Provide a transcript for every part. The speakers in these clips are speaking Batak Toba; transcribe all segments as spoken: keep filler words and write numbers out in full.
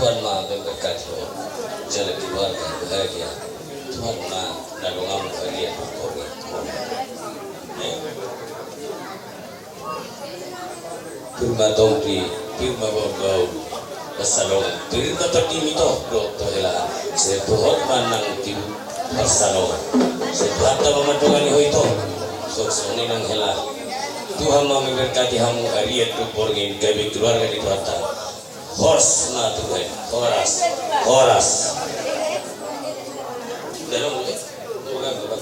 Tuhan ma memberkati ho jala keluarga bahagia. Tuhan ma na donganmu bahagia. Pir ma tonggi, pir ma bau-bau, pansalongan. Pir ma tonggi ni to, do to hela. Sai tu hot ma nang di pansalongan. Sai tu hata ma mandongani ho i to. Songon i nang hela. Tuhan ma memberkati hamu, arian dohot borngin, gabe keluarga di Tuhanta. Horas ma Tuhan, horas, horas. Dalam, eh, bukan, bukan.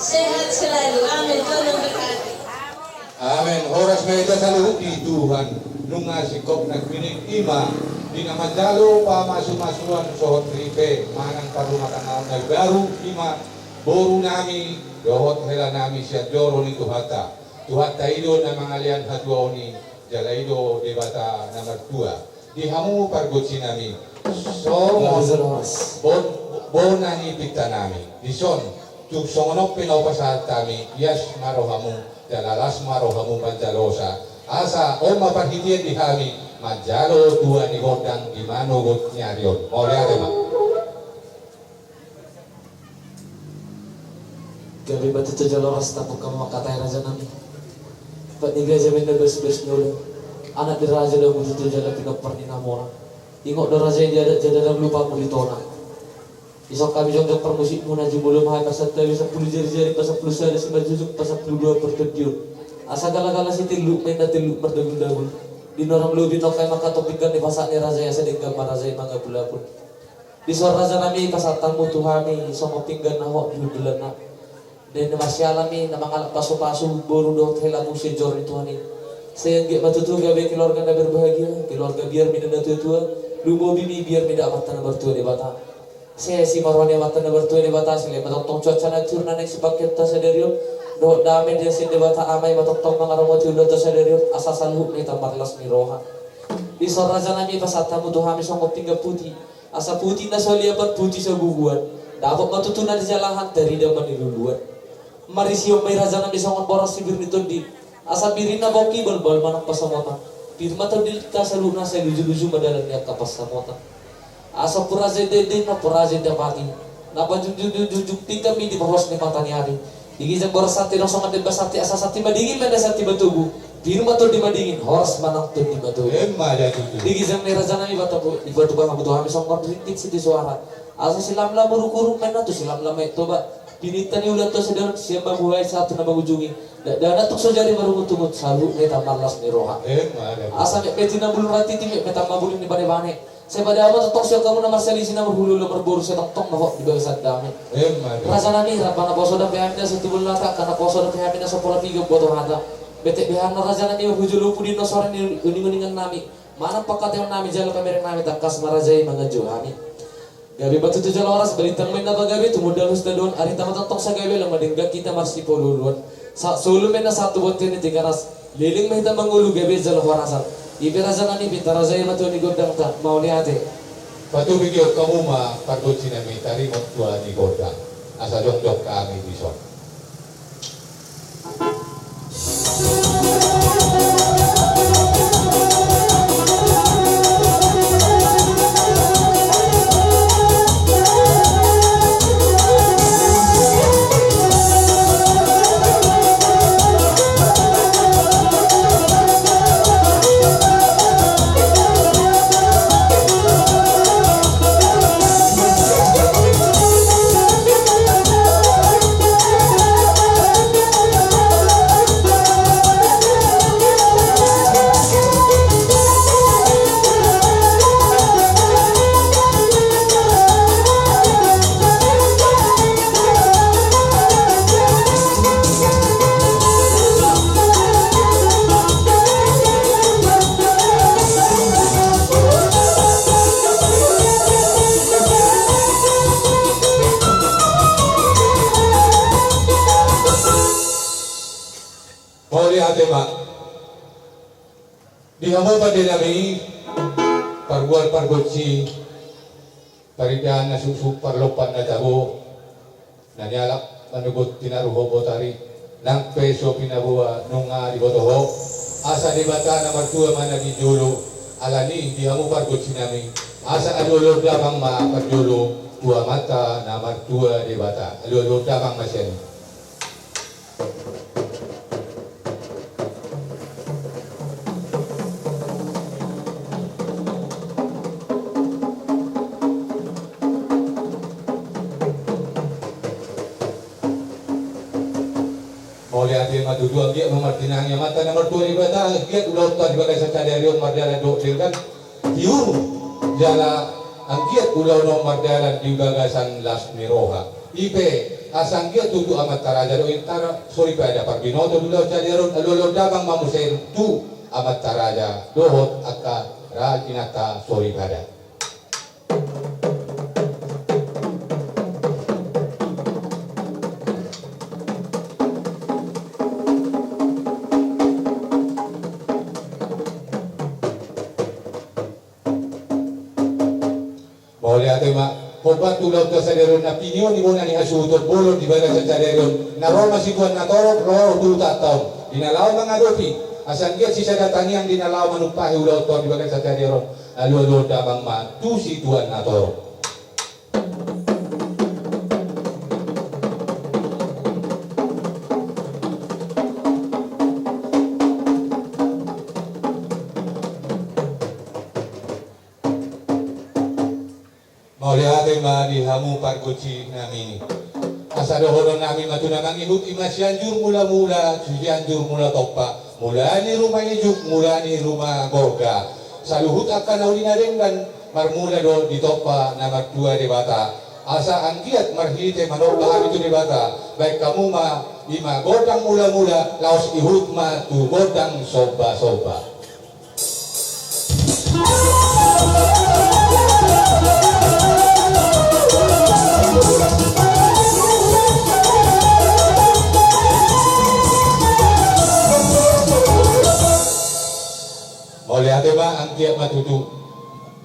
Sehat selalu. Amin. Tuhan memberkati. Amen. Horas ma hita saluhut di Tuhan. Nunga singkop nangkining i ma di na manjalo pamasumasuon sohot ripe manang parrumatanggaon na baru, i ma boru nami dohot hela nami sian joro ni Tuhanta. Tuhanta i do na mangalean hatuaon i, jala i do Debata na martua. Di hamu pargonsi nami, songon bona ni pinta nami. Dison, tung songon on pe na hupasahat hami, ias ma rohamu, jala las ma rohamu manjalosa. Asa on ma parhitean di hami manjalo tua ni gondang di manogot ni ari on. Mauliate ma. Gabe ma tutu jala horas, tampuk hamu mangkatai raja nami. Pat ni gaja ma inna basbas ni olang. Anak ni raja do hamu tutu jala pinompar ni na mora. Ingot do raja i di adat jala dang lupa hamu di tona. Dison hami jongjong parmusikmuna, jumolo ma hami pasahat hami sampulu jarijari, pasampulu sada simanjujung, pasampulu dua partondion. Asa galagala sitilluk ma inna tilluk mardagundagul. Di na ro lobi nangkin hami mangkatop pinggan di pasahat ni raja i asa denggan ma raja i mangapulapul. Dison raja nami, pasahat hamu tu hami songon pinggan na hot di hundulanna. Denggan ma siala mi na mangalap pasupasu boru dohot hela muse joro ni Tuhan i. Sai anggiat ma tutu gabe keluarga na berbahagia, keluarga biar mida na tuatua, lumobi mi biar mida Amanta na martua Debata. Sai asi ma roha ni Amanta na martua Debata, sai lehon ma tongtong cuaca na tiur na naeng sipangkeonta sadari on, dohot dame na sian Debata Ama i ma tongtong mangaramoti ulaonta sadari on, asa saluhutna hita marlas ni roha. Dison raja nami, pasahat hamu tu hami songon pinggan puti. Asa puti na so liapan, puti so bubuan. Dapot ma tutu na nijalahan, tarida ma niluluan. Marisi on ma i raja nami songon boras sibir ni tondi. Asa pir i na pongki, balbal manang pasamotan. Pir ma tondinta saluhutna, sai lujuluju ma dalan ni angka pansamotan. Asa pur raja i dengdeng, na pur raja i dapati. Na pajungjungjungjung tingkami di pos ni mata ni ari. Di ginjang boras santi, dong songon demban santi, asa santi madingin ma inna santi matogu. Pir ma tondi madingin, horas ma nang tondi matogu. Emma da tutu. Di ginjang ni raja nami, batu, batu baha butuh hami songon ringgit siti suara. Asa silamlam uruk-uruk ma inna tu silamlam Aek Toba. Pininta ni ulaonta sadari on, sian mabuhai sahat tu na mangujungi. Dakdanak tung so jadi marungutungut, saluhutna hita marlas ni roha. Emma da tutu. Asa metmet i na bulung rantiti, metmet ma bulung ni banebane. Sai pada hamu tongtong sian hamu na marsalisi na marhuluhulu marboru, sai tongtong ma hot di bagasan dame. Emma da. Raja nami, rap ma na poso dope hami na so tubu lata, angka na poso dope hami na so pola piga boto hata. Betek be hami na raja nami, marhujolopu di na sore ni uninguningan nami. Manang pangkataion nami jala pamereng nami, tangkas ma raja i manganju hami. Gabe ma tutu jala horas, balintang ma inna pagabe, tumundalhon sitadoan, arita ma tongtong sagabe, laho ma denggan hita marsipaolooloan. Sahat solu ma inna sahat tu bontean ni Tigaras. Leleng ma hita mangolu, gabe jala horasan. I pe raja nami, pinta raja i ma tua ni gondangta. Mauliate. Patubegihon hamu ma pargonsi nami, taringot tua ni gondang. Asa jongjong hami dison. Di hamu pande nami, pargual pargonsi, parindahan na suksuk, parlompan na tabo, na nialap manogot tinaruhon botari, nang pe so pinaboa nunga diboto ho. Asa Debata na martua ma na di jolo. Alani di hamu pargonsi nami, asa alualuhon damang ma parjolo tu Amanta na martua Debata. Alualuhon damang ma sian i. Mauliate ma tutu. Anggiat ma martinangi Amanta na martua Debata, anggiat ulaonta di bagasan sadari on mardalan dohot denggan tiur, jala anggiat ulaon on mardalan di bagasan las ni roha. I pe, asa anggiat tutu Amanta Raja dohot Inanta Soripada parbinoto di ulaon sadari on, alualuhon damang ma muse tu Amanta Raja dohot angka ra-, Inanta Soripada. Mauliate ma. Hombar tu ulaonta sadari on, na pinio ni bona ni hasuhuton bolon di bagasan sadari on, na ro ma situan na torop ro tu hutanta on, di na laho mangadopi, asa anggiat sisada tangiang di na laho manumpahi ulaonta on di bagasan sadari on. Alualuhon damang ma tu situan na torop. Mauliate ma di hamu pargonsi nami. Asa dohonon nami ma tu na mangihut, i ma Sianjur Mulamula, Sianjur Mulatompa, mula ni ruma ijuk, mula ni ruma gorga. Saluhut angka na uli na denggan marmula do di tompa na martua Debata. Asa anggiat marhite manomba hami tu Debata, baen hamu ma i ma gondang mulamula, laos ihut ma tu gondang sombasomba. Mauliate ma, anggiat ma tutu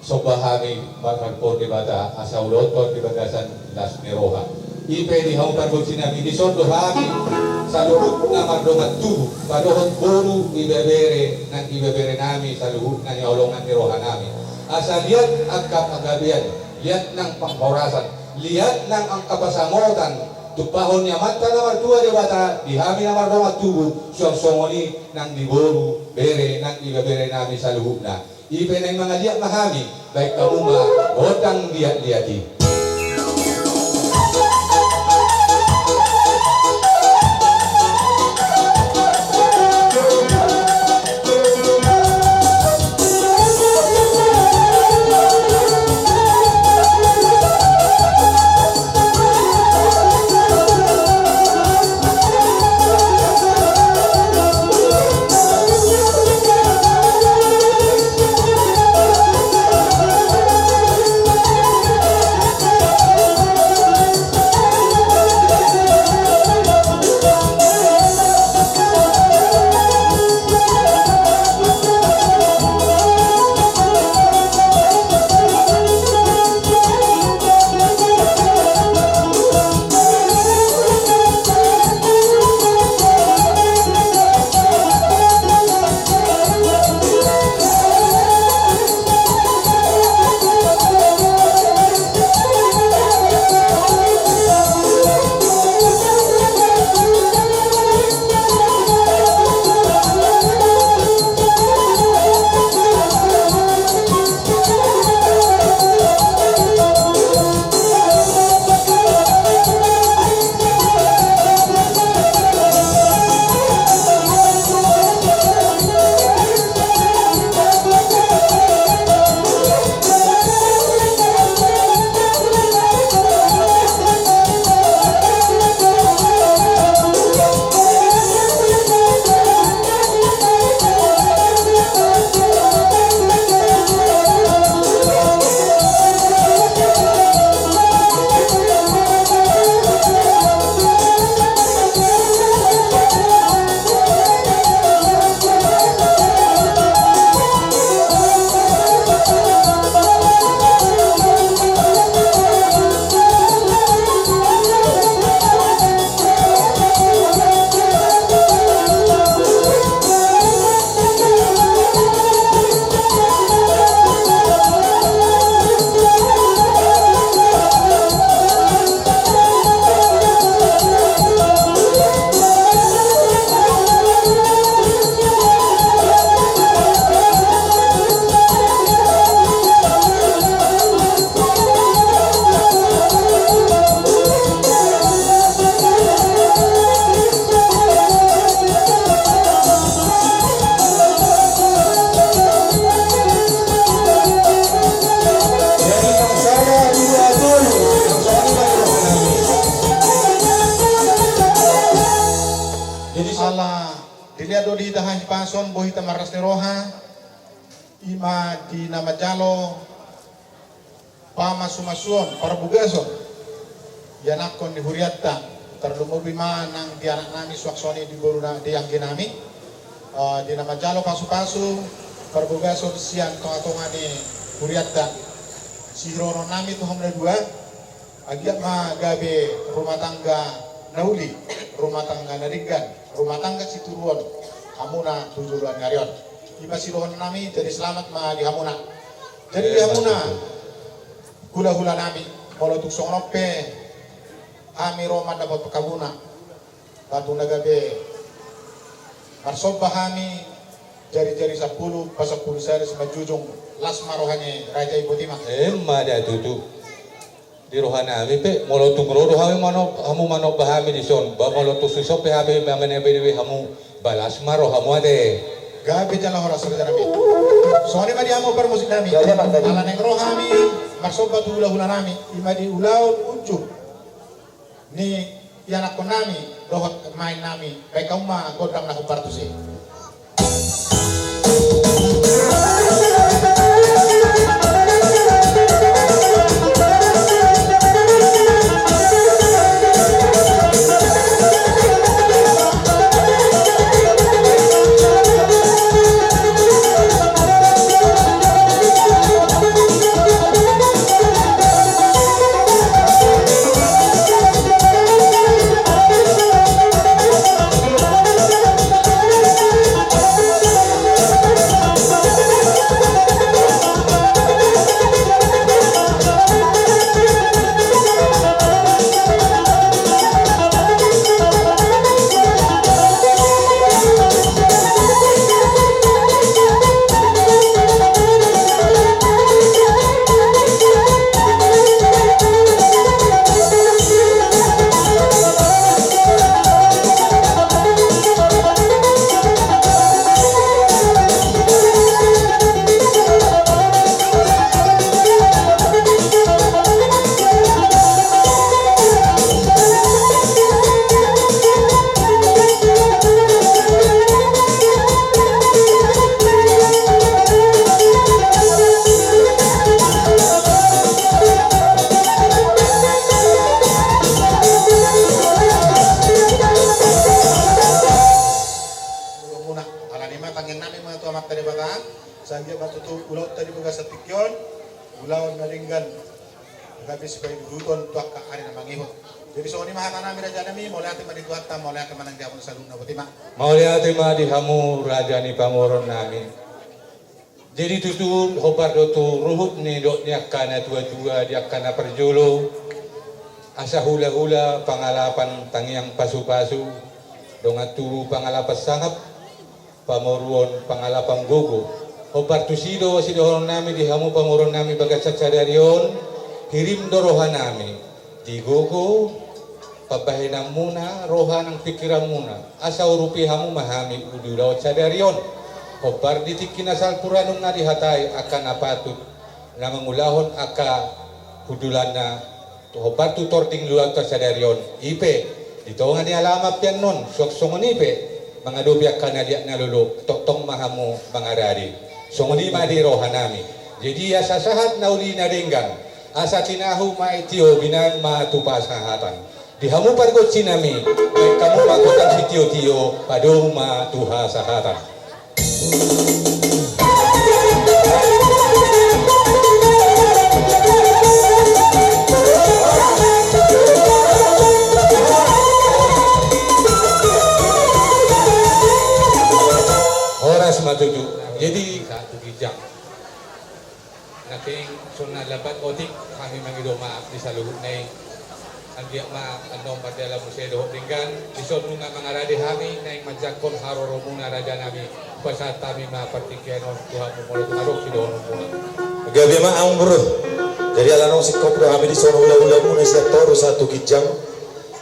somba hami marhite Debata asa ulaonta on di bagasan las ni roha. I pe di hamu pargonsi nami, dison do hami saluhutna mardongan tubu, padohot boru, ibebere nang ibebere nami saluhutna, hinaholongan ni roha nami, asa liat angka panggabean, liat nang panghorasan, liat nang angka pasamotan tumpahon ni Amanta na martua Debata di hami na mardongan tubu, suang songon i nang di boru, bere nang ibebere nami saluhutna. I pe naeng mangaliat ma hami, baen hamu ma gondang liatliat i. Boi hita marlas ni roha, ima di na manjalo pamasumasuon, parbogason ianakhon ni hurianta, tarlumobi ma nang di anaknami suang songon i di boruna, di angginami. Eh, di na manjalo pasupasu, parbogason sian tongatonga ni hurianta, sihirohononnami tu hamu na dua, anggiat ma gabe rumah tangga na uli, rumah tangga na denggan, rumah tangga situruon hamuna tu joloan ni ari on. Ima sidohononnami, jadi selamat ma di hamuna. Jadi di hamuna hulahulanami, molo tung songon on pe hami ro mandapothon hamuna, ba tung na gabe marsomba hami, jarijari sampulu pasampulu sada simanjujung, las ma roha ni raja i, boti ma. Emma da tutu. Di rohanami pe, molo tung ro do hami mano-, hamu manomba hami dison, ba molo tung so pe hami mambahen hamu, ba las ma rohamu ate. Gabe jala horas rajanami. Songon i ma di hamu parmusiknami. Gabe ma, gabe. Ala naeng ro hami marsomba tu hulahulanami, ima di ulaon unjuk ni ianakhonnami dohot maennami, bahen hamu ma gondang na hombar tusi. Alani ma tangiangnami ma tu Amanta Debata, sai anggiat ma tutu ulaonta di bagasan tingki on ulaon na denggan, gabe sipaihuthon tu angka ari na mangihut. Jadi songon i ma hatanami rajanami, mauliate ma di Tuhanta, mauliate ma nang di hamu saluhutna, boti ma. Mauliate ma di hamu raja ni pamoruonnami. Jadi tutu hombar do tu ruhut ni dok ni angka na tuatua di angka na parjolo, asa hulahula pangalapan tangiang pasupasu, dongan tubu pangalapan sangap, pamoruon pangalapan gogo. Hombar tusi do sidohononnami di hamu pamoruonnami bagasan sadari on, hirim do rohanami di gogo pambahenanmuna, roha nang pingkiranmuna, asa urupi hamu ma hami di ulaon sadari on. Hombar di tingki na salpu ra nunga dihatai angka na patut na mangulahon angka hundulanna, hombar tu tondi ni ulaonta sadari on. I pe, di tonga ni alaman pe annon, suang songon i pe mangadopi angka na liat na lolo, tongtong ma hamu mangarade. Songon i ma di rohanami. Jadi asa sahat na uli na denggan, asa tinahu ma i tio, binahen ma tu pasahatan. Di hamu pargonsinami, bahen hamu ma gondang sitiotio, padomu ma tu hasahatan. Horas ma tutu. Jadi, satu ginjang. Nangkin songon na lambat otik hami mangido maaf di saluhutna i. Anggiat ma annon mardalan muse dohot denggan. Dison nunga mangarade hami naeng manjangkon haroromuna rajanami. Pasahat hami ma partingkian on tu hamu molo tung adong sidohononmuna. Gabe ma amang boru. Jadi ala naung singkop do hami dison hulahulamuna sian toru satu ginjang.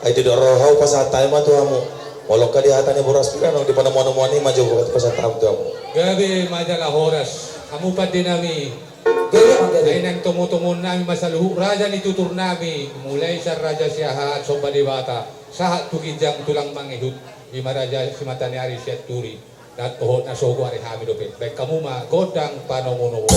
Ai didok rohau pasahat hami ma tu hamu. Molo angka di hata ni boru Aspira nang di panomuanomuan i ma jo pasahat hami tu hamu. Gabe ma jala horas. Hamu pandenami. Gabe ma, gabe. Ai naeng tomutomuonnami ma saluhut raja ni tuturnami, mulai sian Raja Siahaan Somba Debata sahat tu ginjang tulang mangihut, ima Raja Simataniari Sianturi. Na, oh, na sogot ari hami dope. Baen hamu ma gondang panomunomu.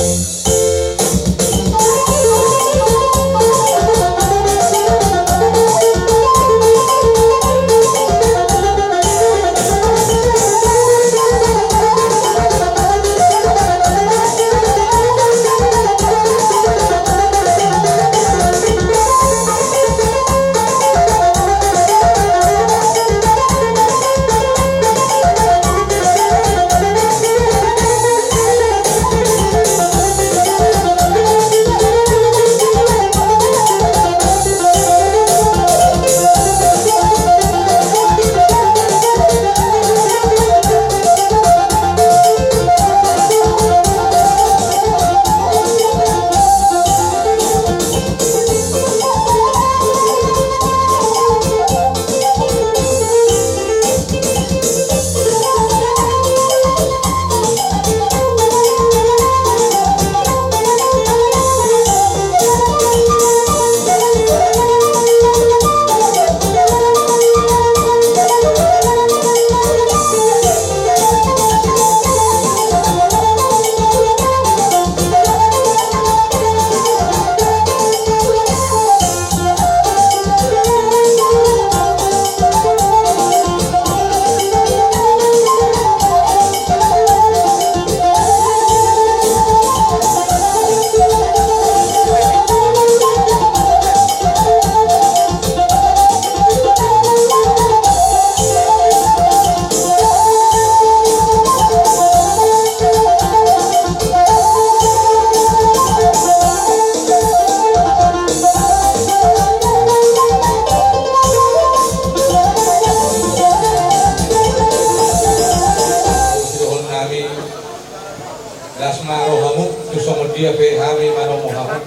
Las ma rohamu, tung songon dia pe hami manomu hamu.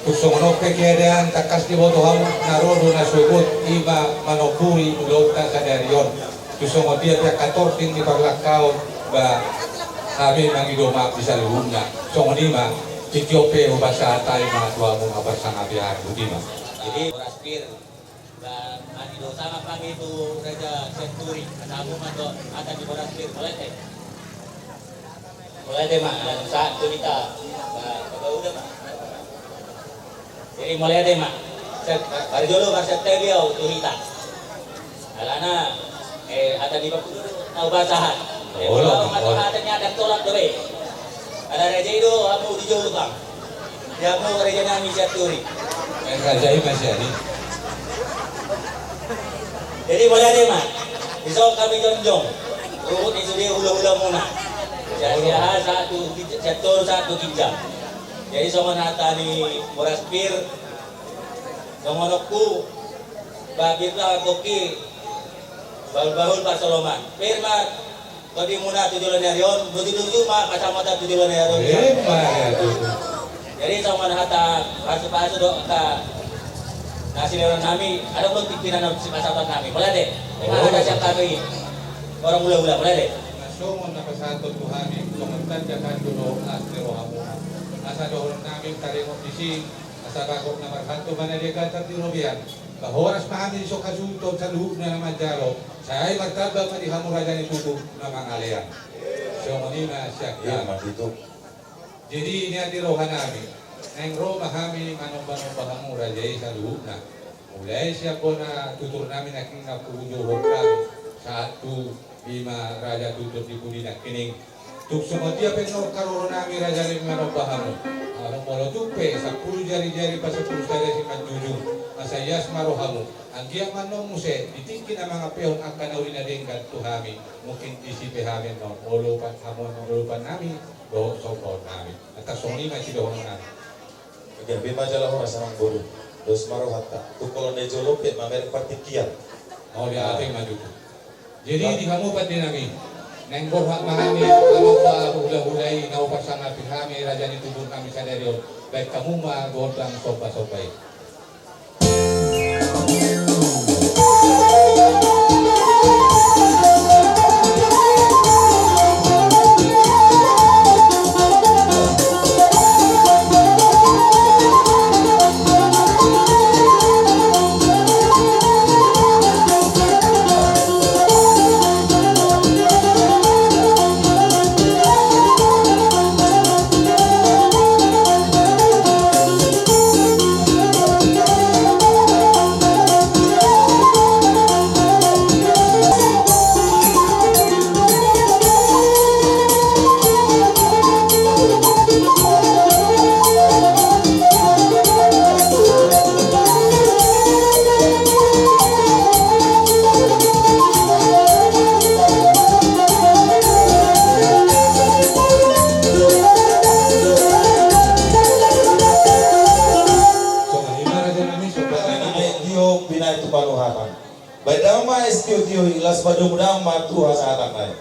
Tung songon on pe keadaan tangkas diboto hamu, na ro do na sogot, i ma manompuri ulaonta sadari on. Tung songon dia pe angka tording ni parlangkaon, ba hami mangido maaf di saluhutna. Songon i ma, tingki on pe hupasahat hami ma tu hamu, hapasangapian, boti ma. Jadi, Boras Pir, ba, mangido sangap hami tu Raja Sianturi, asa hamu mandok hata ni Boras Pir, mauliate. Mauliate ma, ala nunga sahat tu hita, ba, ba, udah ma. Jadi, mauliate ma. Set-, parjolo marsantabi au tu hita. Alana, eh, hata ni bangku do na hupasahat. Eh, olo, olo, olo. Hata ni adat tolap dope. Ala raja i do hamu di jolo, Bang. Di hamu raja nami Sianturi. Eh, raja i masih ada. Jadi, mauliate ma. Dison hami jongjong. Ruhut ni sude hulahulamuna. Sian, olo, Siahaan sahat tu Ginjang, Siantor sahat tu Ginjang. Jadi, songon hata ni Boras Pir, songon on hu, ba, Pir, ba, angkokki, bahulbahul parsoloman. Pir ma tondimuna tu joloan ni ari on, botibotimu ma pansamota tu joloan ni ari on. Ima tutu. Jadi, songon hata pasupasu dohot hata na silehon nami, adong do tingki na sipasahaton nami. Mauliate. Ima, olo, hata sian hami, horong hulahula, mauliate. Na songon na pasahaton tu hami, songon tanda pandohan do las ni rohamuna. Asa dohonon nami taringot disi, asa bagot na marhalto ma na di angka di robean. Ba horas ma hami dison hasuhuton saluhutna na manjalo. Sai martamba ma di hamu raja ni tubu na mangalean. Songon i ma sian hami. Ima tutu. Jadi, nian di roha nami, naeng ro ma hami manombanomba hamu raja i saluhutna. Mulai sian bona tutur nami nangkin na hujoujou hami sahat tu i ma raja tutur di pudi nangkining. Tung songon dia pe nuaeng haroro nami raja nami manomba hamu. Hamu molo tung pe sampulu jarijari pasampulu sada simanjujung, asa ias ma rohamu. Anggiat ma annon muse di tingki na mangampehon angka na uli na denggan tu hami. Mungkin disi pe hami annon, olopan hamu annon, olopan nami dohot sombaon nami. Antong songon i ma sidohonon nami. Gabe ma jala horas amangboru. Dos ma rohanta. Tung holan na di jolo pe mamereng partingkian. Mauliate ma tutu. Jadi, ba, di hamu pande nami, naeng borhat ma hami manomba hulahula i na huparsangapi hami raja ni tubu nami sadari on. Baen hamu ma gondang sombasomba i. Tio-tio i, las padomu damang ma tu hasahatan nai.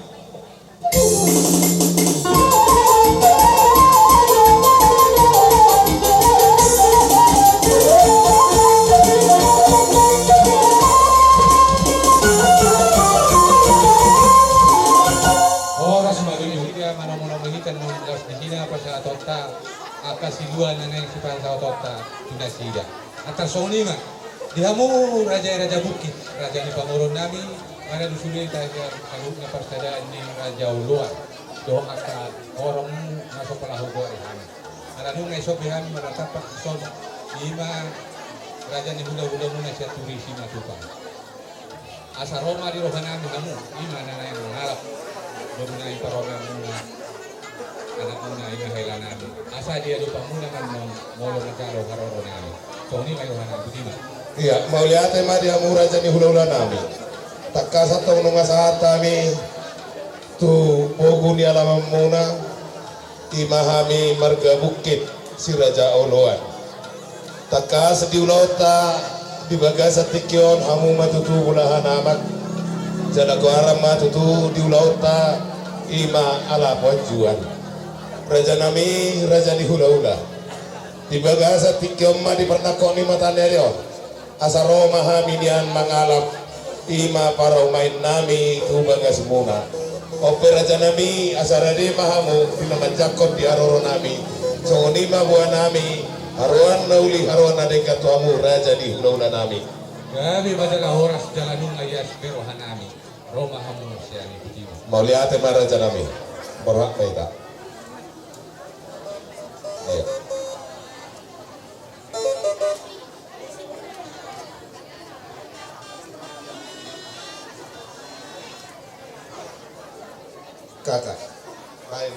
Horas ma di nasida, manomu-nomu hita na laos di nasida pasahatonta angka silua na naeng sipasahatonta tu nasida. Antar songon i ma di hamu raja i, raja bukit, raja ni pamoruon nami, mana di sude tahe saluhutna parsadaan ni Raja Oloan dohot angka horong na so pola hugoari hami. Ala dung na i so pe hami marnatampak dison, i ma raja ni hula-hulamuna Sianturi Simatupang. Asa ro ma di roha nami hamu, i ma na naeng mangalap domu nai parumaenmuna, anakmuna, i ma hela nami. Asa diadopanmuna ma annon molo manjalo haroro nami. Songon i ma i roha nami, boti ma. Ia, mauliate ma di hamu raja ni hula-hula nami. Tangkas antong nunga sahat hami tu pogu ni alamanmuna, i ma hami marga Bukit Si Raja Oloan. Tangkas di ulaonta di bagasan tingki on hamu ma tutu bolahan amak, jala goaran ma tutu di ulaonta i ma Ala Poanjuan. Raja nami, raja ni hula-hula, di bagasan tingki on ma di parnangkok ni mata ni ari on, asa ro ma hami nian mangalap i ma parumaen nami tu bagasmuna. On pe raja nami, asa rade ma hamu di na manjangkon di haroro nami. Songon i ma boa nami, haroan na uli, haroan na denggan tu hamu raja ni hula-hula nami. Gabe ma jala horas, jala nunga ias be roha nami. Ro ma hamu sian i, boti ma. Mauliate ma raja nami. Borhat ma hita. Ayo. Kakak. Baik.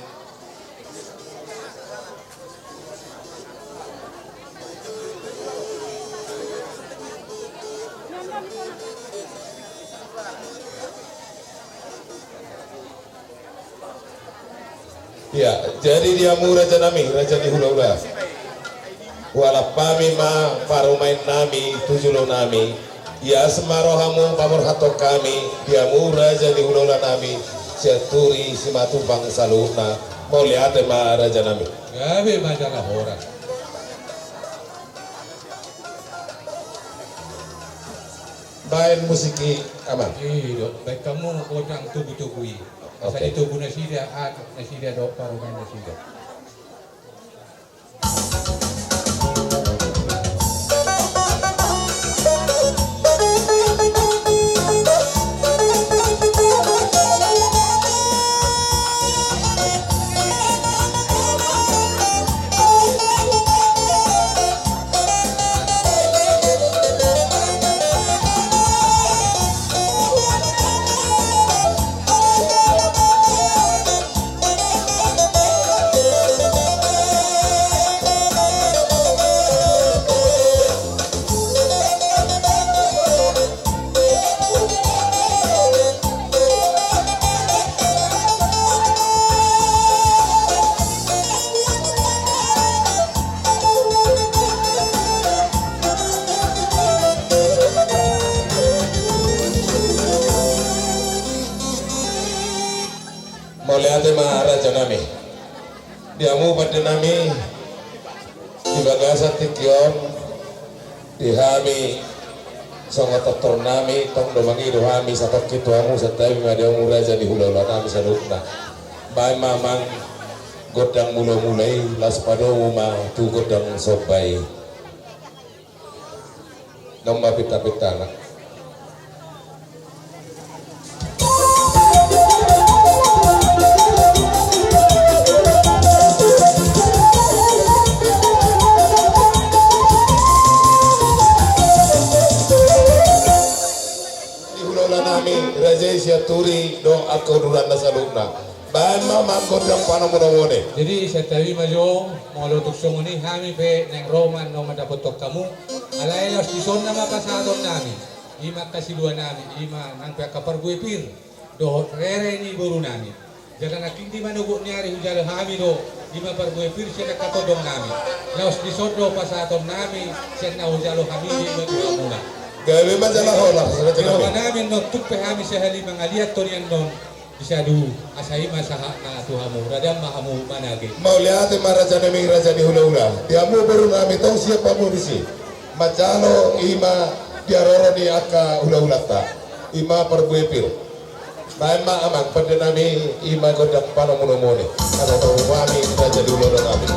Ia, jadi di hamu raja nami, raja ni hula-hula, hualap hami ma parumaen nami tu jolo nami. Ias ma rohamu, paborhathon hami di hamu raja ni hula-hula nami Sianturi Simatupang saluhutna. Mauliate ma raja nami. Gabe ma jala horas. Baen musik i, amang. I do, baen hamu gondang togu-togu i. Asa ditogu nasida anak nasida dohot parumaen nasida. Mauliate ma raja nami. Di hamu pande nami, di bagasan tingki on, di hami songon tortor nami, tong do mangido hami satongkin tu hamu, santabi ma di hamu raja ni hula-hula nami saluhutna. Baen ma amang gondang mula-mula i, laos padomu ma tu gondang somba i. Naung ma pinta-pintana. Di hula-hula nami, raja i Sianturi dohot angka uduranna saluhutna. Baen ma amang gondang panomu-nomuna i. Jadi, santabi ma jo, molo tung songon i hami pe naeng ro ma annon mandapothon hamu. Alai laos dison nama pasahaton nami, i ma angka silua nami, i ma nang pe angka parbue pir dohot rere ni boru nami. Jala nangkin di manogot ni ari hujalo hami do, i ma parbue pir sian angka tondong nami. Laos dison do pasahaton nami sian na hujalo hami, i ma tu hamuna. Gabe ma jala horas, raja nami. Di roha nami annon tung pe hami sahali mangaliat tonian on di saduhu, asa i ma sahatna tu hamu, rade ma hamu manage. Mauliate ma raja nami, raja ni hulahula. Di hamu boru nami, tong siap hamu disi manjalo i ma di haroro ni angka hulahulanta, i ma parbue pir. Baen ma amang pande nami, i ma gondang panomunomu i. Asa tong hami raja ni hulahula nami.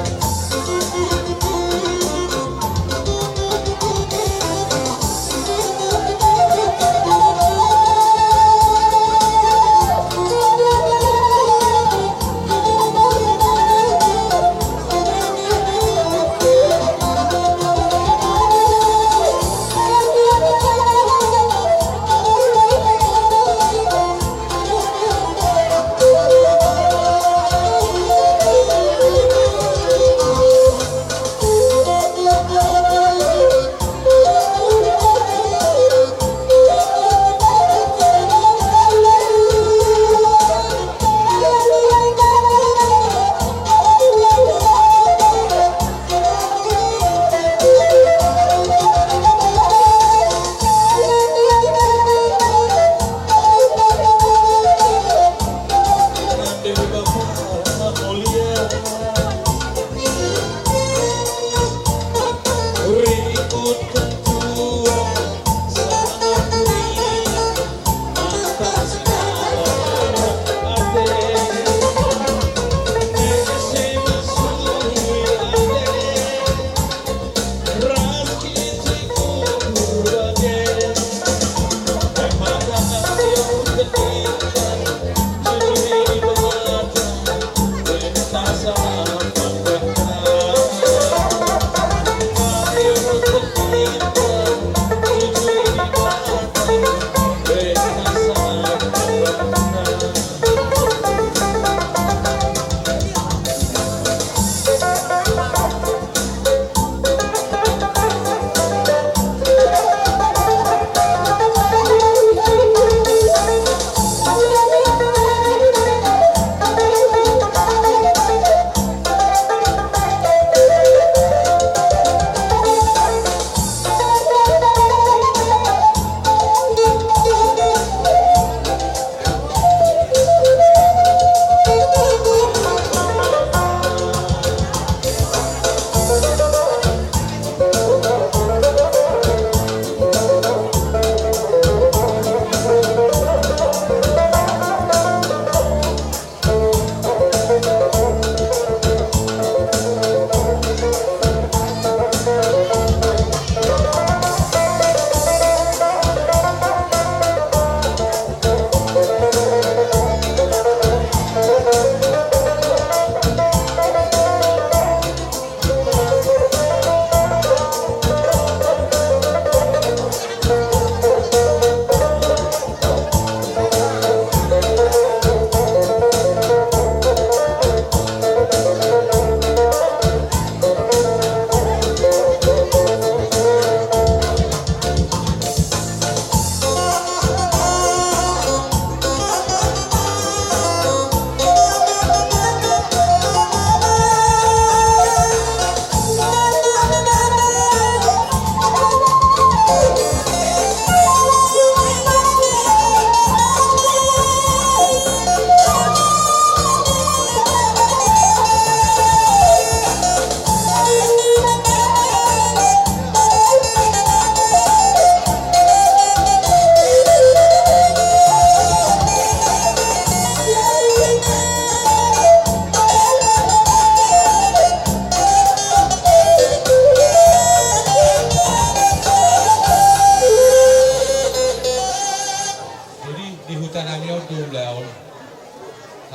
Jadi, di huta nami on do ulaon.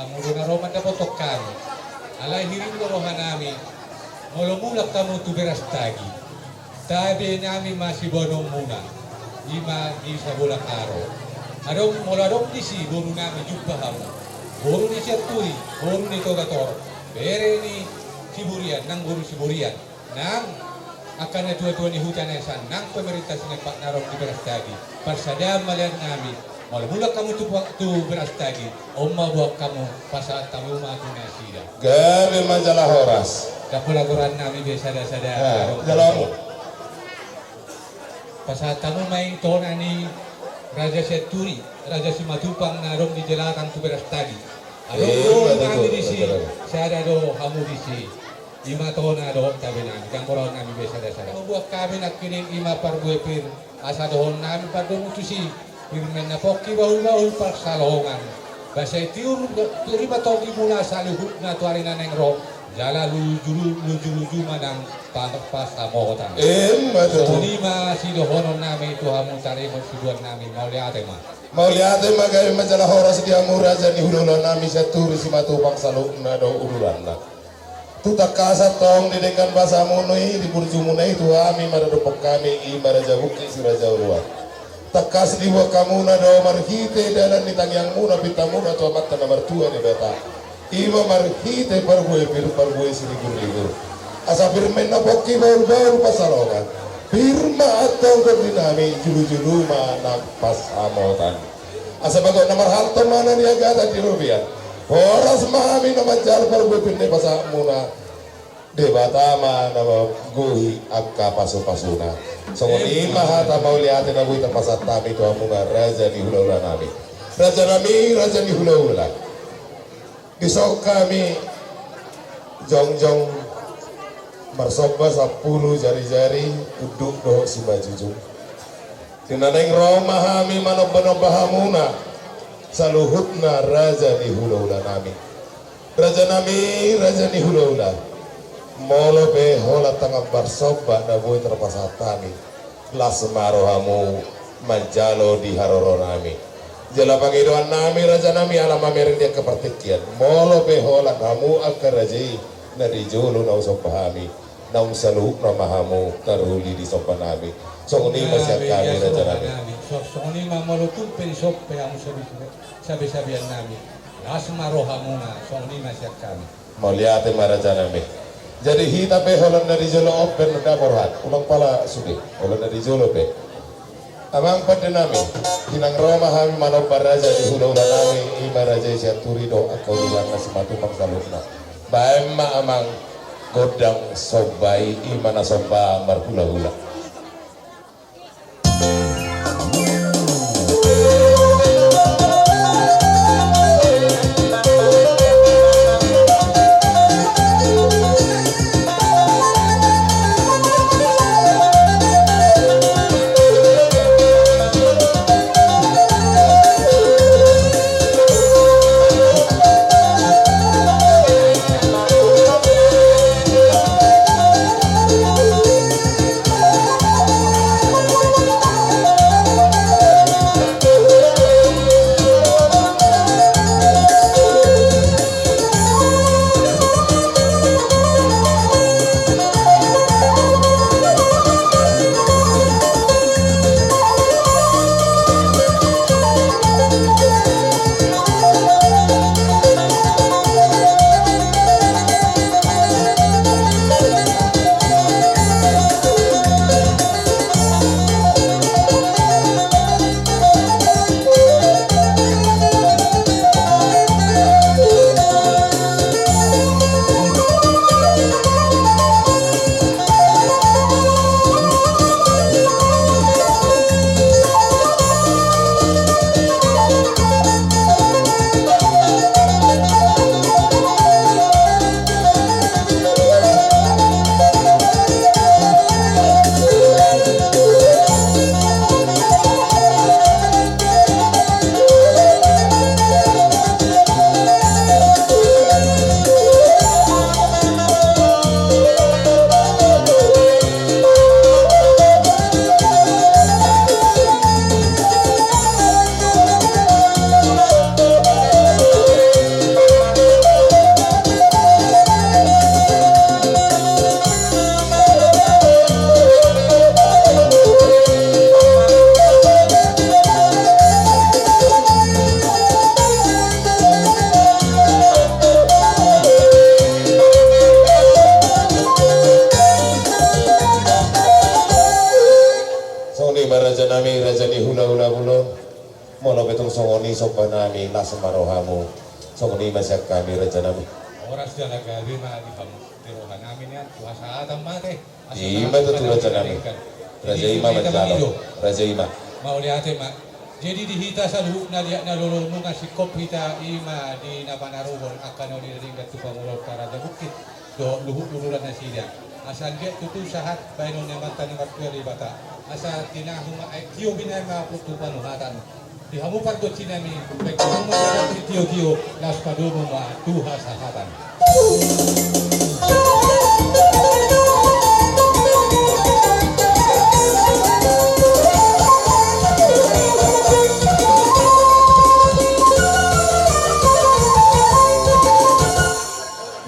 Hamu do na ro mandapothon hami. Alai hirim do roha nami, molo mulak hamu tu Berastagi, tabe nami ma siboanonmuna, i ma di Sabolakaro. Adong, molo adong disi boru nami, jumpa hamu. Boru ni Sianturi, boru ni Togator, bere ni Siburian, nang boru Siburian. Nang angka natuatua ni huta na i, nang pemerintah sian Sinuan na ro di Berastagi, parsadaan ma lean nami. Molo mulak hamu tu, tu Berastagi, on ma boan hamu, pasahat hamu ma tu nasida. Gabe ma jala horas. Dapot na goran nami be sada-sada. Jala hamu. Pasahat hamu ma i tona ni Raja Sianturi, Raja Simatupang na adong di Jelatang tu Berastagi. Adong do hami disi, sada do hamu disi. I ma tona dohot gabe nami, janggo raon nami be sada-sada. Buat gabe nangkining i ma parbue pir, asa dohonon nami pandomu tusi. Pir ma na pongki bahul-bahul pansalongan. Basa i tiur tu riba tondi muna saluhutna tu ari na naeng ro. Jala luju-luju ma nang pasamotan. Emma tutu. Songon i ma sidohonon nami tu hamu taringot siduan nami, mauliate ma. Mauliate ma, gabe ma jala horas di hamu raja ni hula-hula nami Sianturi Simatupang saluhutna dohot udulanna. Tu tangkasan tong di denggan basamuna i, di burjumuna i tu hami maradophon hami i ma raja bungki si raja oloan. Tangkas diboan hamuna do marhite dalan ni tangiangmuna pintamuna tu Amanta na martua Debata. I ma marhite parbue pir parbue sirigur-rigur. Asa pir ma na pongki bahul-bahul pansalongan. Pir ma antong tondi nami, julu-julu ma nang pasamotan. Asa bagot na marhalto ma na niagatan di robean. Horas ma hami na manjalo parbue pir ni pasahatmuna. Debata ma na manggohi angka pasu-pasuna. Songon i ma hata mauliate na boi tarpasahat hami tu hamuna raja ni hula-hula nami. Raja nami, raja ni hula-hula. Dison hami jongjong marsomba sampulu jari-jari, unduk dohot simanjujung. Di na naeng ro ma hami manomba-nomba hamuna saluhutna raja ni hula-hula nami. Raja nami, raja ni hula-hula. Molo pe holan tangan marsomba na boi tarpasahat hami, las ma rohamu manjalo di haroro nami. Jala pangidoan nami raja nami ala mamereng di angka partingkian. Molo pe holan hamu angka raja i na di jolo na husomba hami, naung saluhutna ma hamu taruli di somba nami. Songon i ma sian hami raja nami. Songon i ma molo tung pe disomba hamu sabe-sabean nami. Las ma rohamuna, songon i ma sian hami. Mauliate ma raja nami. Jadi hita pe holan na di jolo on pe na borhat, unang pala sude, holan na di jolo pe. Amang pande nami, di na naeng ro ma hami manomba raja ni hula-hula nami, i ma raja i Sianturi dohot angka udulanna Simatupang saluhutna. Baen ma amang gondang somba i, i ma na somba marhula-hula. Songon i ma raja nami, raja ni hula-hula bolon. Molo pe tung songon i somba nami, las ma rohamu. Songon i ma sian hami raja nami. Horas jala gabe ma di hamu, di roha nami nian, tu hasahatan ma ate. I ma tutu raja nami. Raja i ma manjalo. Raja i ma. Mauliate ma. Jadi di hita saluhutna, liat na lolo, nunga singkop hita i ma di na panaruhon angka na uli na denggan tu pamoruonta Raja Bukit dohot luhut ururan nasida. Asa anggiat tutu sahat bahenon ni Amanta na martua Debata. Asa tinahu ma aek tio, binahen ma apung tu panuhatan. Di hamu pargonsi nami, baen hamu ma sada sitiotio, laos padomu ma tu hasahatan.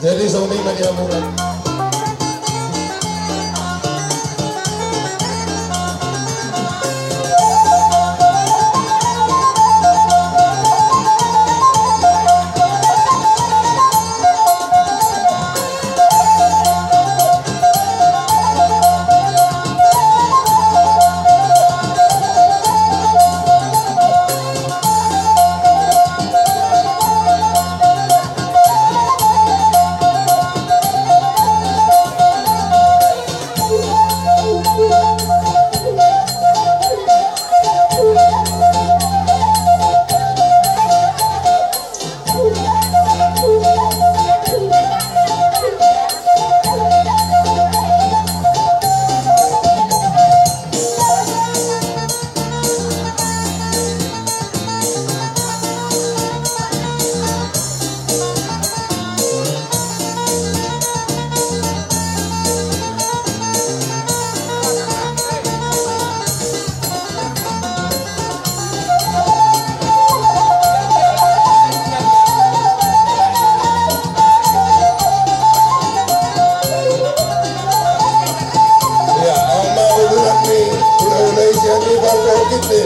Jadi songon i ma di hamu. Ia, on ma uduran ni hulahula i sian ni parpokit ni.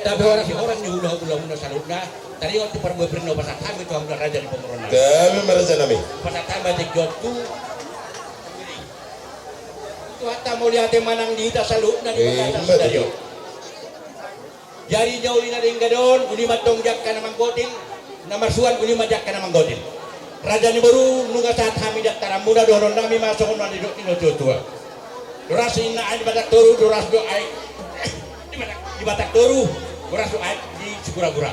Tapi horas, horas ni hulahula muna saluhutna, taringot tu parbue pir na hupasahat hami tu hamuna raja ni pamoruon nami. Dame ma raja nami. Pasahat hami atik jot tu Tuhanta, mauliate ma nang di hita saluhutna di bagasan sadari on. Jadi na uli na denggan on, uli ma antong di angka na manggotil, na marsuan uli ma di angka na manggotil. Raja ni boru, nunga sahat hami di antaramuna, dohonon nami ma songon na nidok ni natuatua. Horas ninna aek di Batak Toru, horas do aek di Batak, di Batak Toru, horas do aek di Siguragura.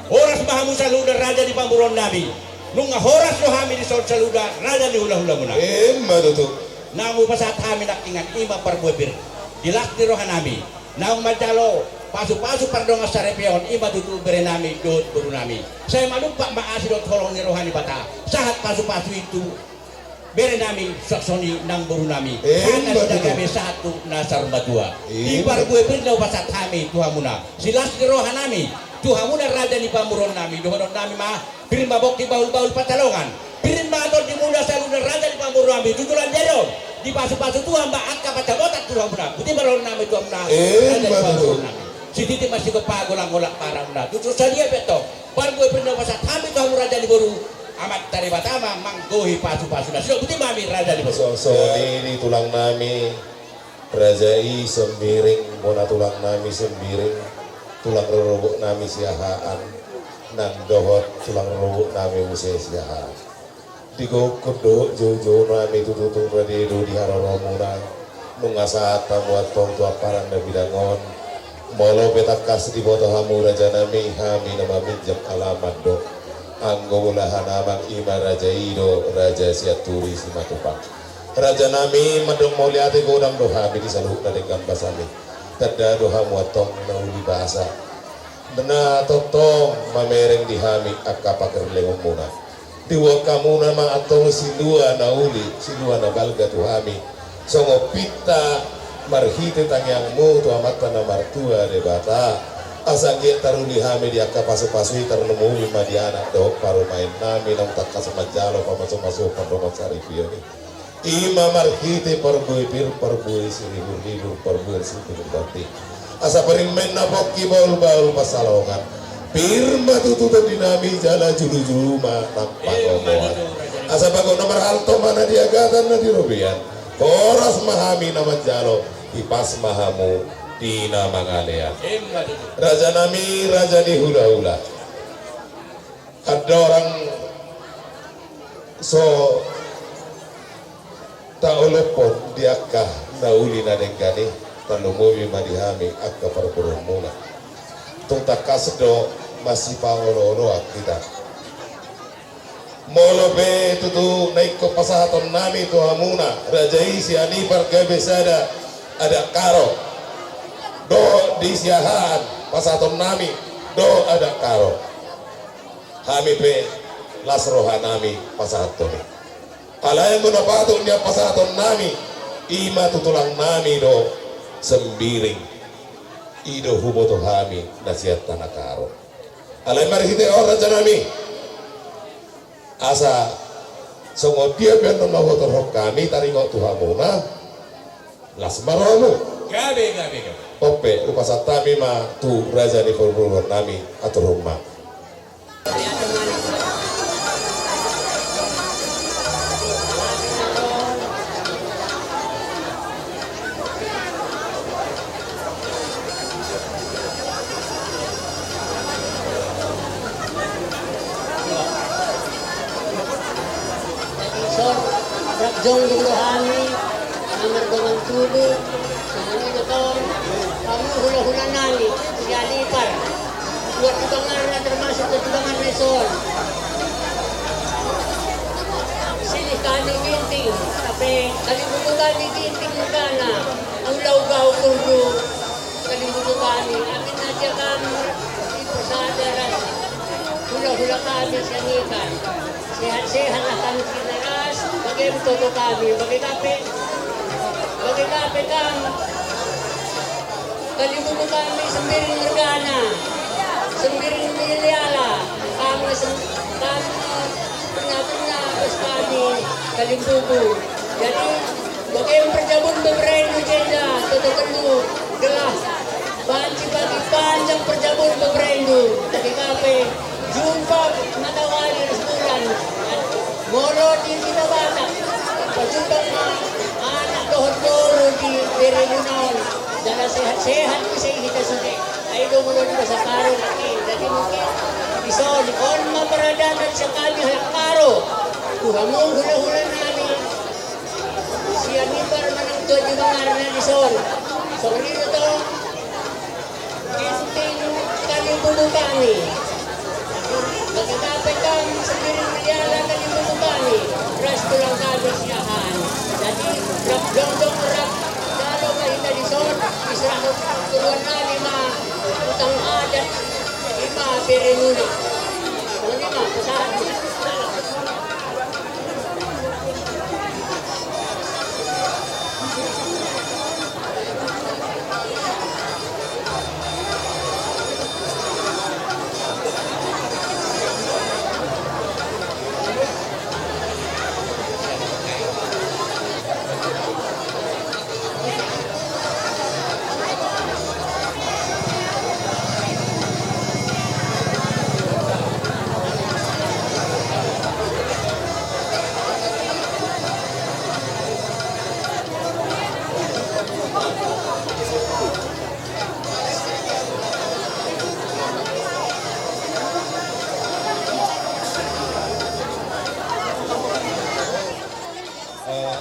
Horas ma hamu saluhutna raja ni pamoruon nami. Nunga horas do hami dison saluhutna raja ni hulahula muna. Ima tutu. Na hupasahat hami nangkiningan i ma parbue pir di las ni roha nami. Naung manjalo pasupasu pardongan saripeon, i ma tutu bere nami dohot boru nami. Sai malumpak ma asi dohot holong ni roha ni Debata. Sahat pasupasu i tu bere nami, suang songon i nang boru nami. Ima tutu. Hata sida gabe sahat tu na saur matua. Ima tutu. Di parbue pir na hupasahat hami tu hamuna, silas ni roha nami tu hamuna raja ni pamoruon nami, dohonon nami ma, pir ma bongki bahulbahul pansalongan. Pir ma tondimuna saluhutna raja ni pamoruon nami tu joloan ni ari on. Dipasupasu Tuhan ma angka pansamotan tu hamuna. Boti ma rohanami tu hamuna. Eh, raja ni pasu-pasu nami. Sititi ma sigompa, golang-golang ma haramuna. Tutu sadia pe antong parbue pir na hupasahat hami tu hamu raja ni boru, Amanta Debata ma manggohi pasu-pasu na sidok. Boti ma hami raja ni boru. So, so, di, di tulang nami. Raja i Sembiring, bona tulang nami Sembiring, tulang rorobot nami Siahaan, nang dohot tulang rorobot nami muse Siahaan. Digokhon dohot jou-jou nami tutu tung rade do di haroromuna, nunga sahat hamu antong tu amparan na bidang on. Molo pe tangkas diboto hamu raja nami, hami na maminjam alaman do. Anggo bolahan amang i ma raja i do, raja Sianturi Simatupang. Raja nami, mandok mauliate godang do hami di saluhut na denggan basa i. Tanda do hamu antong na uli basa, na tongtong mamereng di hami angka pangerlengonmuna. Diboan hamuna ma antong silua na uli, silua na balga tu hami, songon pinta marhite tangiangmu tu Amanta na martua Debata. Asa anggiat taruli hami di angka pasu-pasu i, tarlumobi ma di anak dohot parumaen nami naung tangkas manjalo pamasu-masuon pardongan saripeon i. I ma marhite parbue pir, parbue siribur-ribur, parbue siribur-ribur. Asa parimmaen na pongki, bahul-bahul pansalongan. Pir ma tutu tondi nami, jala julu-julu ma nang pangomoan. Asa bagot na marhalto ma na di agatan, na di robean. Horas ma hami na manjalo, hipas ma hamu di na mangalean. Raja nami, raja ni hula-hula. Andorang so taolophon di angka na uli na denggan i, tarlumobi ma di hami angka parboruonmuna. Tung tangkas do masipaolo-oloan hita. Molo pe tutu na ingkon pasahaton nami tu hamuna, raja i Sianipar gabe sada adat Karo. Dohot di Siahaan pasahaton nami do adat Karo. Hami pe las roha nami pasahathon i. Alai anggo na patut nian pasahaton nami, i ma tu tulang nami do Sembiring. I do huboto hami na sian Tanah Karo. Alai marhite on raja nami, asa songon dia pe annon na hutorhon hami taringot tu hamuna, las ma rohamu. Gabe, gabe, gabe. On pe, hupasahat hami ma tu raja ni parboruon nami, aturhon ma. Jadi, son, rap jongjong do hami, na mardongan tubu, songon i do tong, hamu hula-hula nami, Sianipar. Dua tubangan na termasuk dua tubangan na dison. Silih hami ginting, hape kalimbubu hami ginting mergana, ulau gau kurdu, kalimbubu hami, amin aja hami, di persada ras, hula-hula hami Sianipar. Sehat-sehat lah hami sinaras, bage pe toto hami, bage hape, bage hape hami. Kalimbubu hami Sembiring mergana, Sembiring miliala, hami sem-, hami pernah-pernah bos hami kalimbubu. Jadi, bage pe parjabun beberendu jenda, toto telu, gelas, banci bagi panjang parjabun beberendu, bage hape. Jumpang matawali ras bulan. Molo di hita Batak, pajumpang ma anak dohot boru di beremuna on. Jala sehat-sehat muse hita sude. Ai do molo di basa Karo nangkin. Jadi mungkin dison, on ma paradaton sian hami halak Karo tu hamu hula-hula nami. Sianipar manang Tuan Jubangar na dison. Songon i do tong. Ginting kalimbubu hami. Bagi hape hami Sembiring miliala kalimbubu hami. Ras tulang hami Siahaan. Jadi, rap jongjong rap jalo ma hita dison. Diserahon tulang nami ma utang adat. I ma beremuna. Songon i ma pasahat.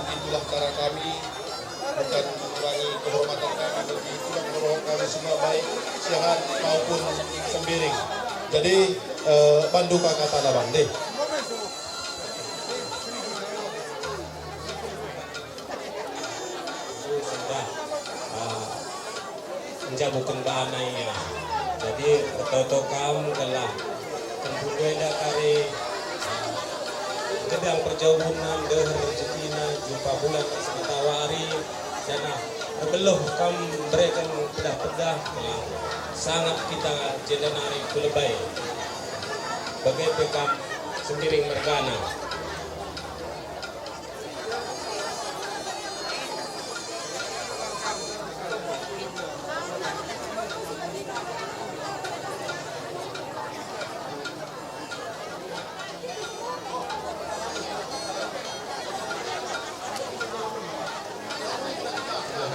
Itulah cara kami, bukan mengurangi kehormatan kami, tapi itulah kehormatan kami semua, baik Siahaan maupun Sembiring. Jadi, eh, bandu angka hatana, Bang, deh. Sudah. Ah, Jabu kembana ia. Jadi, toto kam gelah. Kempun dua eda kari. Gedang perjabunan, deher rezekina, jumpa bulan, matawari. Jana, beloh kam berikan pedah-pedah. Sangat kita jenda nari kulebai. Bagai pe kam Sembiring mergana.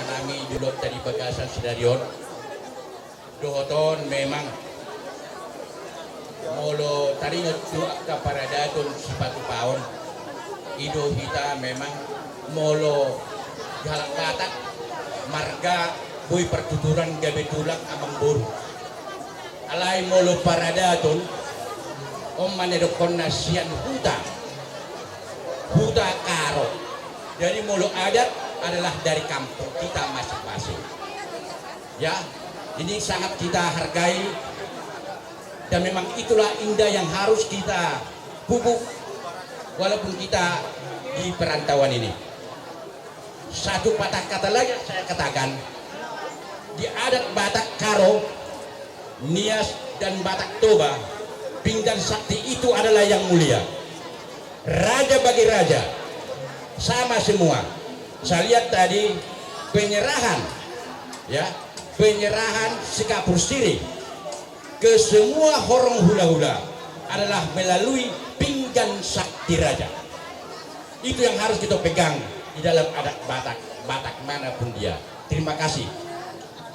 Nami dulot tadi bagasan sidarion. Dohot on memang molo taringot tu angka paradaton sipatupaon, i do hita memang molo halak Batak marga boi partuturan gabe tulang amangboru. Alai molo paradaton on ma na didokkonna sian huta, huta Karo. Jadi molo adat adalah dari kampung kita masing-masing. Ya, ini sangat kita hargai dan memang itulah indah yang harus kita pupuk walaupun kita di perantauan ini. Satu patah kata lagi yang saya katakan, di adat Batak Karo, Nias dan Batak Toba, pinggan sakti itu adalah yang mulia. Raja bagi raja, sama semua. Saya lihat tadi penyerahan, ya, penyerahan si kapur sirih ke semua horong hula-hula adalah melalui pinggan sakti raja. Itu yang harus kita pegang di dalam adat Batak, Batak manapun dia. Terima kasih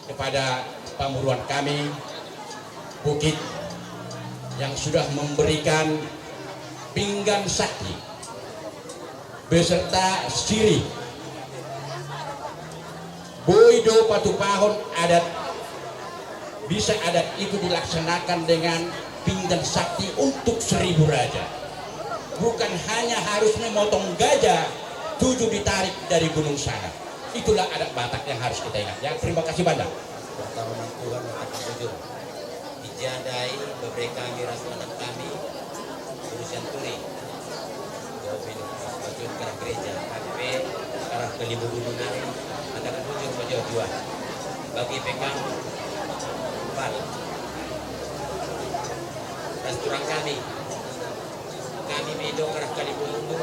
kepada pamoruan kami, Bukit, yang sudah memberikan pinggan sakti beserta sirih. Boi do patupahon adat, bisa adat itu dilaksanakan dengan pinggan sakti untuk seribu raja. Bukan hanya harus memotong gajah tujuh ditarik dari gunung sana. Itulah adat Batak yang harus kita ingat, ya. Terima kasih banyak. Pertama, Tuhan, atas jujur. Dijadai beberapa kami, ras anak kami, urusan turi. Dope, dope, dope, ke arah gereja, tapi ke arah Kalimbubu nari, akan bujur menjua-jua. Bagi pekam, pal. Ras turang kami. Kami mido ke arah Kalimbubu,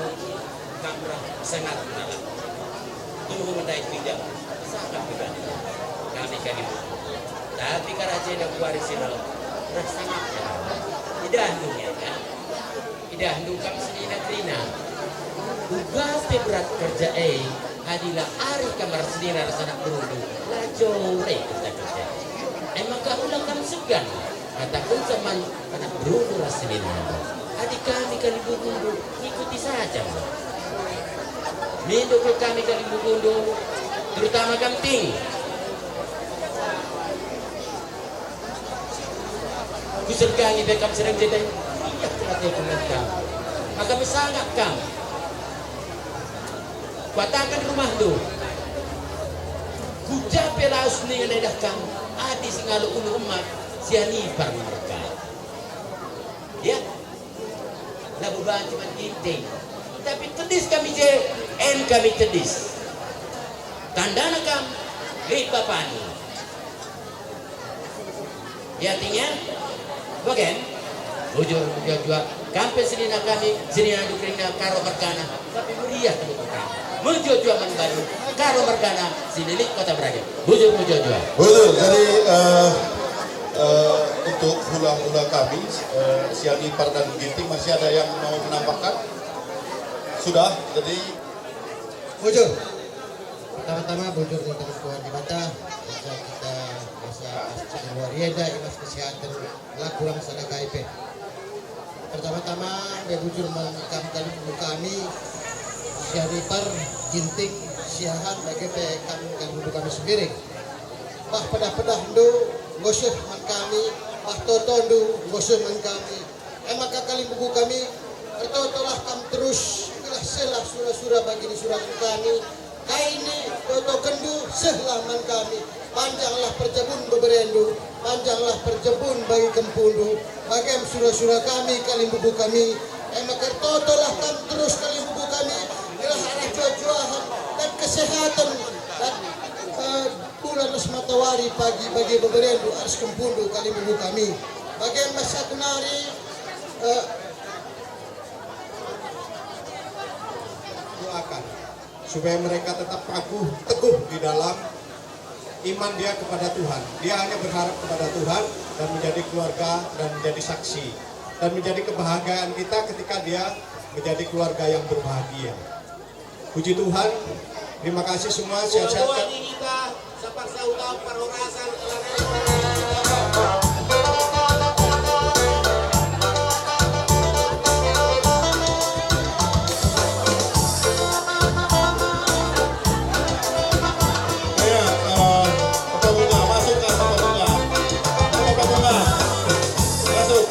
kam ra sangat menala. Tunggu mendai tidak, sangat tidak. Kami Kalimbubu. Tapi karaja da kuari silo, ra sangat menala. Idahan dunia, kan? Idahan dukam senina kerina. Uga pe berat kerja e, adila ari kamar senina ras anak berundu, lajou re kerja kerja. Emang kamu lakam segan, kata kun zaman anak berundu ras senina. Adi kami Kalimbubu ngikuti saja. Mindo ke kami Kalimbubu, terutama Gamping. Kusergani be kam serang jeda. Iya, kena telepon kam. Maka pesangap kam. Kuatakan rumah tu. Kujape laos ningan edah kam. Adi singalo ulu emak. Siani parmarga. Ya. Labu batu manggiting. Tapi tedis kami je, en kami tedis. Tandana kam, rik bapani. Ya, artinya, bagen, bujur, bujur jua. Kampe senina kami, senina dukrinna, Karo mergana. Tapi meriah tu kami. Mujur jua mangbalu, Karo mergana, Sililik Kota Brage. Bujur, bujur jua. Bujur, jadi, eh, eh, untuk hula-hula kami, eh, Siani Pardan Ginting, masih ada yang mau menambahkan? Sudah, jadi. Bujur. Pertama-tama, bujur di tangan Tuhan di mata, bisa kita, bisa, bisa luar biasa, imas kesehatan, lah kurang sadaka ipe. Pertama-tama, be bujur mangkam kami, kami, Sian Ipar, Ginting, Siahaan, bage pe kan kalimbubu hami Sembiring. Bah, pedah-pedah do, nggo soh manang hami, bah, toto do, nggo soh manang hami. Ai maka kalimbubu hami, martotolah kam torus, gelah soh lah sura-sura bagi ni sura hami. Kaini, toto kendo, soh lah manang hami. Panjanglah parjabun beberendu, panjanglah parjabun bagi kempundu, bagem sura-sura hami, kalimbubu hami, ai maka martotolah kam torus kalimbubu hami, gelah aras joa-joahan, dan kesehatan, dan, eh, bulan aras matawari pagi bagi beberendu aras kempundu kalimbubu hami. Bagem masa kunari, eh, doakan supaya mereka tetap paguh, teguh di dalam iman dia kepada Tuhan. Dia hanya berharap kepada Tuhan dan menjadi keluarga dan menjadi saksi dan menjadi kebahagiaan kita ketika dia menjadi keluarga yang berbahagia. Puji Tuhan, terima kasih semua, sehat-sehat. Saparsautan parhorasan. Iya, eh, Bapak Bunga, masuk, Kak, Bapak Bunga. Bapak Bunga, masuk.